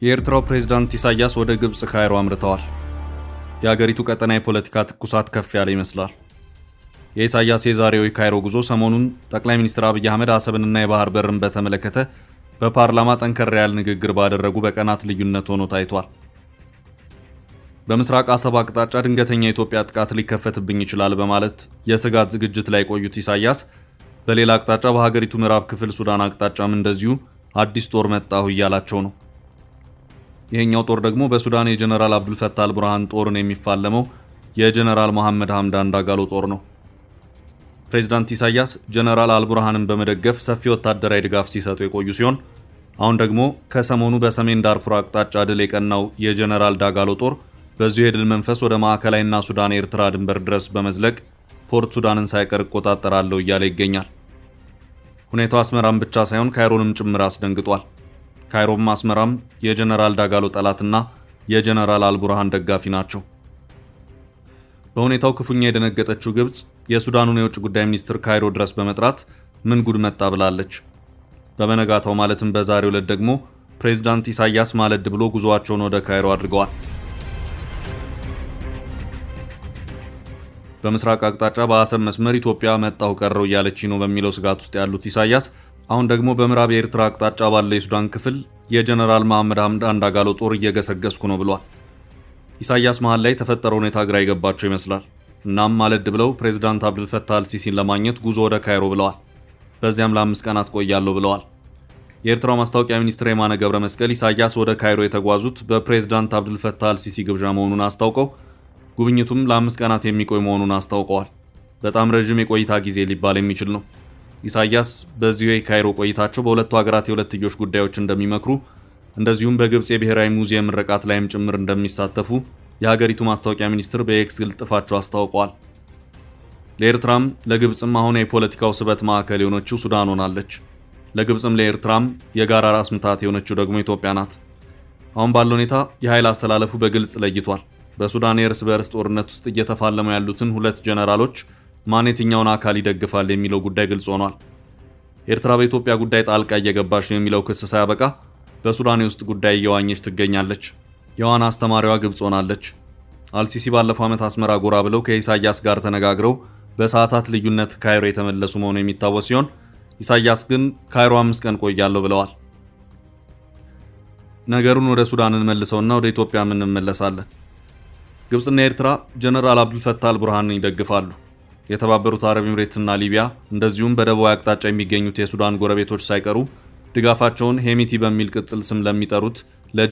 የኤርትራው ፕሬዝዳንት ኢሳያስ ወደ ግብፅ ካይሮ አምርተዋል። የአገሪቱ ቀጠና የፖለቲካ ትኩሳት ከፍ ያለ ይመስላል። የኢሳያስ የዛሬው የካይሮ ጉዞ ሰሞኑን ጠቅላይ ሚኒስትር አብይ አህመድ አሰብንና የባህር በርን በተመለከተ በፓርላማ ጠንከር ያለ ንግግር ባደረጉ በቀናት ልዩነት ሆኖ ታይቷል። በምስራቅ አሰብ አቅጣጫ ድንገተኛ የኢትዮጵያ ጥቃት ሊከፈትብኝ ይችላል በማለት የስጋት ዝግጅት ላይ የቆዩት ኢሳያስ በሌላ አቅጣጫ በሀገሪቱ ምዕራብ ክፍል ሱዳን አቅጣጫም እንደዚሁ አዲስ ጦር መጣሁ እያላቸው ነው። ይሄኛው ጦር ደግሞ በሱዳን የጀነራል አብዱልፈታህ አልቡርሃን ጦርን የሚፋለመው የጀነራል መሐመድ ሐምዳን ዳጋሎ ጦር ነው። ፕሬዚዳንት ኢሳያስ ጀነራል አልቡርሃንን በመደገፍ ሰፊ ወታደራዊ ድጋፍ ሲሰጡ የቆዩ ሲሆን፣ አሁን ደግሞ ከሰሞኑ በሰሜን ዳርፉር አቅጣጫ ድል የቀናው የጀነራል ዳጋሎ ጦር በዚሁ የድል መንፈስ ወደ ማዕከላዊና ሱዳን ኤርትራ ድንበር ድረስ በመዝለቅ ፖርት ሱዳንን ሳይቀር እቆጣጠራለሁ እያለ ይገኛል። ሁኔታው አስመራም ብቻ ሳይሆን ካይሮንም ጭምር አስደንግጧል። ካይሮም አስመራም የጀነራል ዳጋሎ ጠላትና የጀነራል አልቡርሃን ደጋፊ ናቸው። በሁኔታው ክፉኛ የደነገጠችው ግብፅ የሱዳኑን የውጭ ጉዳይ ሚኒስትር ካይሮ ድረስ በመጥራት ምን ጉድ መጣ ብላለች። በመነጋታው ማለትም በዛሬው ዕለት ደግሞ ፕሬዝዳንት ኢሳያስ ማለድ ብሎ ጉዞአቸውን ወደ ካይሮ አድርገዋል። በምስራቅ አቅጣጫ በአሰብ መስመር ኢትዮጵያ መጣሁ ቀረው እያለች ነው በሚለው ስጋት ውስጥ ያሉት ኢሳያስ አሁን ደግሞ በምዕራብ የኤርትራ አቅጣጫ ባለ የሱዳን ክፍል የጀነራል መሐመድ ሐምዳን ዳጋሎ ጦር እየገሰገስኩ ነው ብሏል። ኢሳያስ መሃል ላይ የተፈጠረው ሁኔታ ግራ የገባቸው ይመስላል። እናም ማለድ ብለው ፕሬዝዳንት አብዱልፈታህ አልሲሲን ለማግኘት ጉዞ ወደ ካይሮ ብለዋል። በዚያም ለ5 ቀናት ቆያለሁ ብለዋል። የኤርትራው ማስታወቂያ ሚኒስትር የማነ ገብረ መስቀል ኢሳያስ ወደ ካይሮ የተጓዙት በፕሬዝዳንት አብዱልፈታህ አልሲሲ ግብዣ መሆኑን አስታውቀው ጉብኝቱም ለ5 ቀናት የሚቆይ መሆኑን አስታውቀዋል። በጣም ረዥም የቆይታ ጊዜ ሊባል የሚችል ነው። ኢሳያስ በዚሁ የካይሮ ቆይታቸው በሁለቱ ሀገራት የሁለትዮሽ ጉዳዮች እንደሚመክሩ፣ እንደዚሁም በግብፅ የብሔራዊ ሙዚየም ምረቃት ላይም ጭምር እንደሚሳተፉ የሀገሪቱ ማስታወቂያ ሚኒስትር በኤክስ ልጥፋቸው አስታውቀዋል። ለኤርትራም ለግብፅም አሁን የፖለቲካው ስበት ማዕከል የሆነችው ሱዳን ሆናለች። ለግብፅም ለኤርትራም የጋራ ራስ ምታት የሆነችው ደግሞ ኢትዮጵያ ናት። አሁን ባለው ሁኔታ የኃይል አሰላለፉ በግልጽ ለይቷል። በሱዳን የእርስ በእርስ ጦርነት ውስጥ እየተፋለሙ ያሉትን ሁለት ጀነራሎች ማን የትኛውን አካል ይደግፋል የሚለው ጉዳይ ግልጽ ሆኗል። ኤርትራ በኢትዮጵያ ጉዳይ ጣልቃ እየገባች ነው የሚለው ክስ ሳያበቃ በሱዳን የውስጥ ጉዳይ እየዋኘች ትገኛለች። የዋና አስተማሪዋ ግብፅ ሆናለች። አልሲሲ ባለፈው ዓመት አስመራ ጎራ ብለው ከኢሳያስ ጋር ተነጋግረው በሰዓታት ልዩነት ካይሮ የተመለሱ መሆኑ የሚታወስ ሲሆን፣ ኢሳያስ ግን ካይሮ 5 ቀን ቆያለሁ ብለዋል። ነገሩን ወደ ሱዳን እንመልሰውና ወደ ኢትዮጵያ እንመለሳለን። ግብፅና ኤርትራ ጀነራል አብዱልፈታህ አልቡርሃንን ይደግፋሉ። የተባበሩት አረብ ኤምሬትስና ሊቢያ እንደዚሁም በደቡባዊ አቅጣጫ የሚገኙት የሱዳን ጎረቤቶች ሳይቀሩ ድጋፋቸውን ሄሚቲ በሚል ቅጽል ስም ለሚጠሩት